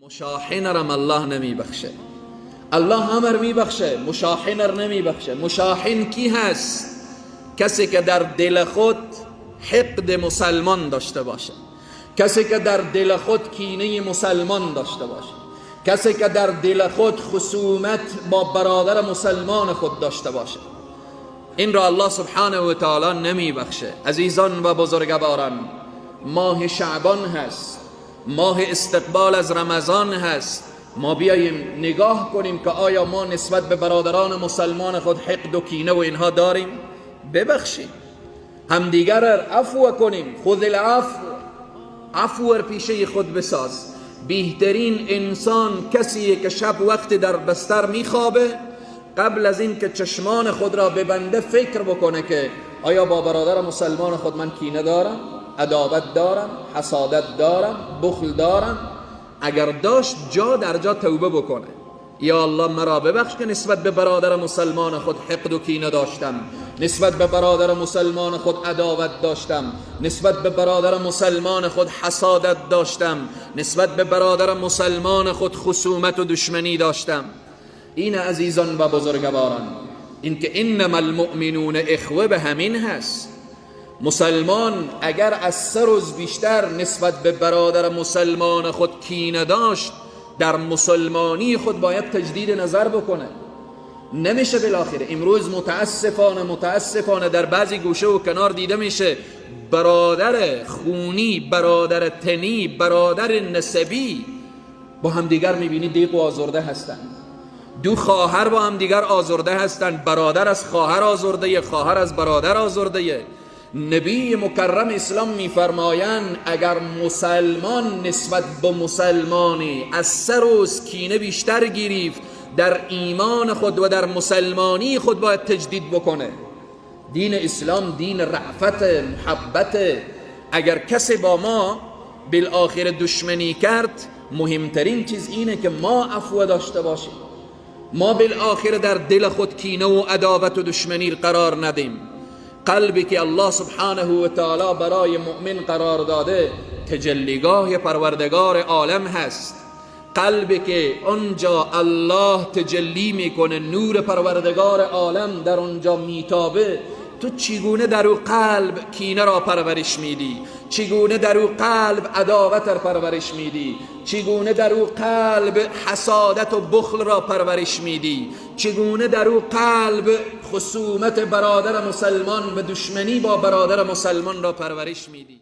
مشاحن رم الله نمیبخشه. الله همه رو میبخشه، مشاحن رو نمیبخشه. مشاحن کی هست؟ کسی که در دل خود حقد مسلمان داشته باشه، کسی که در دل خود کینه مسلمان داشته باشه، کسی که در دل خود خصومت با برادر مسلمان خود داشته باشه. این را الله سبحانه و تعالی نمیبخشه. عزیزان و بزرگواران، ماه شعبان هست، ماه استقبال از رمضان هست. ما بیاییم نگاه کنیم که آیا ما نسبت به برادران مسلمان خود حقد و کینه و اینها داریم؟ ببخشیم، همدیگر را عفو کنیم. خذ العفو، عفو پیشه خود بساز. بهترین انسان کسیه که شب وقتی در بستر میخوابه، قبل از این که چشمان خود را ببنده فکر بکنه که آیا با برادر مسلمان خود من کینه دارم، عداوت دارم، حسادت دارم، بخل دارم؟ اگر داشت جا در جا توبه بکنه. یا الله مرا ببخش که نسبت به برادر مسلمان خود حقد و کینه داشتم، نسبت به برادر مسلمان خود عداوت داشتم، نسبت به برادر مسلمان خود حسادت داشتم، نسبت به برادر مسلمان خود خصومت و دشمنی داشتم. این عزیزان و بزرگواران، این که انما المؤمنون اخوه به همین هست. مسلمان اگر از 3 روز بیشتر نسبت به برادر مسلمان خود کینه داشت، در مسلمانی خود باید تجدید نظر بکنه. نمیشه بالاخره. امروز متاسفانه در بعضی گوشه و کنار دیده میشه برادر خونی، برادر تنی، برادر نسبی با همدیگر میبینی دیق و آزرده هستند. دو خواهر با همدیگر آزرده هستند، برادر از خواهر آزرده، خواهر از برادر آزرده. نبی مکرم اسلام میفرمایند اگر مسلمان نسبت به مسلمانی از 3 روز کینه بیشتر گرفت، در ایمان خود و در مسلمانی خود باید تجدید بکنه. دین اسلام دین رأفت، محبت. اگر کسی با ما بالآخر دشمنی کرد، مهمترین چیز اینه که ما عفو داشته باشیم. ما بالآخر در دل خود کینه و عداوت و دشمنی قرار ندیم. قلبی که الله سبحانه و تعالی برای مؤمن قرار داده تجلیگاه پروردگار عالم هست. قلبی که اونجا الله تجلی میکنه، نور پروردگار عالم در اونجا میتابه، تو چگونه در او قلب کینه را پرورش میدی؟ چگونه در او قلب عداوت را پرورش میدی؟ چگونه در او قلب حسادت و بخل را پرورش میدی؟ چگونه در او قلب خصومت برادر مسلمان و دشمنی با برادر مسلمان را پرورش میدی؟